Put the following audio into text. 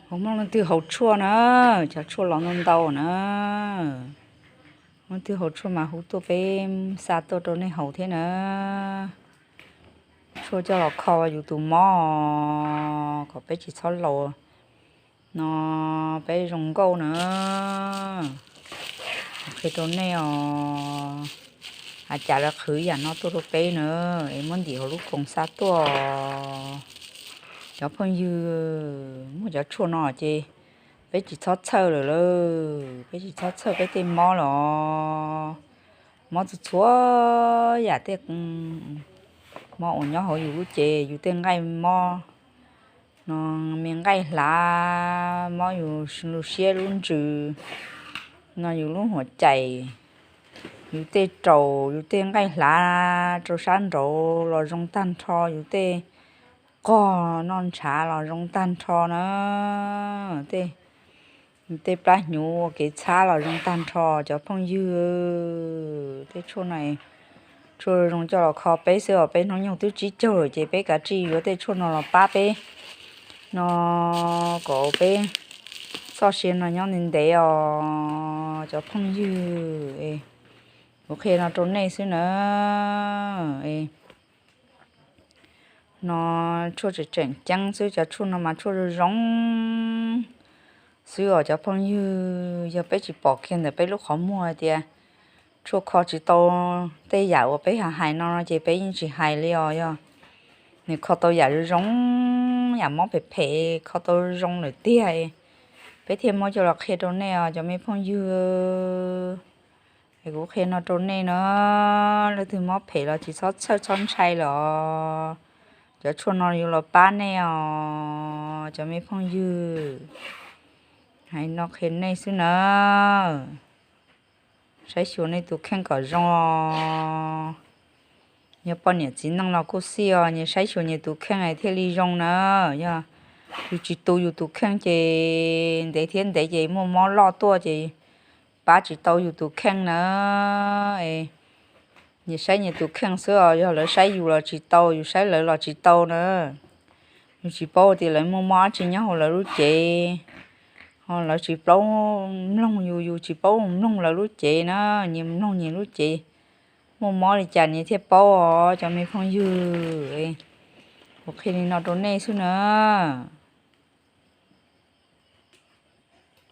Muaj leej twg haus tshuaj na, cov tshuaj los ntau ntau na, leej twg haus tshuaj mas hu tuaj peb xa tuaj rau nej haus thiab na. Tshuaj coj los kho yus tus mob kom peb tsis txhob laus no, peb zoo nkauj na. Qhia rau nej os, hais cas lawv qhwv yam no tuaj rau peb na, es muab ntim hauv lub koos xa tuaj. Cov phooj ywg, muaj cov tshuaj no ces peb tsis txhob txhawj lawm lauj, peb tsis txhob txhawj peb tej mob los. Mob txhua txhua yam tej mob uas nyob hauv yus lub cev, yus tej nqaij mob no, me nqaij hlav, mob yus lub siab lub ntsws no, yus lub huam caim, yus tej raum, yus tej nqaij hlav rau sab nraud los zoo tag nrho, yus tej qog noj ntshav los zoo tag nrho na, tej plab hnyuv ua kev txhab los zoo tag nrho cov phooj ywg. Tej tshuaj no, tshuaj zoo coj los kho peb xwb os, peb hnub nyoog twb tsib caug lawm ces peb kav tsij yuav tej tshuaj no los pab peb no, kom peb txoj sia no nyob ntev ntev os cov phooj ywg. Kuv qhia no rau nej xwb na. No tshuaj tseem tseem ceeb xwb, cov tshuaj no mas tshuaj zoo zoo xwb os cov phooj ywg. Yog peb tsis pom kiag ntawm peb lub qhov muag tias tshuaj kho tsis tau tej yam uas peb hais no no ces peb yeej tsis hais li os. Yog nws kho tau yam zoo zoo, yam mob phem phem kho tau zoo lawm tiag, peb thiaj muab coj los qhia rau nej os cov me phooj ywg. Es kuv qhia no rau nej na, leej twg mob phem los tsis txhob txhawj txhob ntshai lawm os. Cov tshuaj no yuav los pab nej os cov me phooj ywg. Hais no qhia nej xwb na. Saib xyuas nej tus kheej kom zoo os. Yog poj niam txiv neej los kuj xij os, nyias saib xyuas nyias tus kheej thiaj li zoo na. Yog yus tsis tu yus tus kheej ces ntev thiab ntev ces muaj mob loj tuaj ces pab tsis tau yus tus kheej na. Nyias saib nyias tus kheej xwb os, yog lawv saib yus los tsis tau, yus saib lawv los tsis tau na. Yus tsis paub tias lawv muaj mob dab tsi nyob hauv lawv lub cev, ho lawv tsis paub mloog yus, yus tsis paub mloog lawv lub cev na. Nyias mloog nyias lub cev, muaj mob li cas nyias thiaj paub os cov me phooj ywg. Kuv qhia li no rau nej xwb na.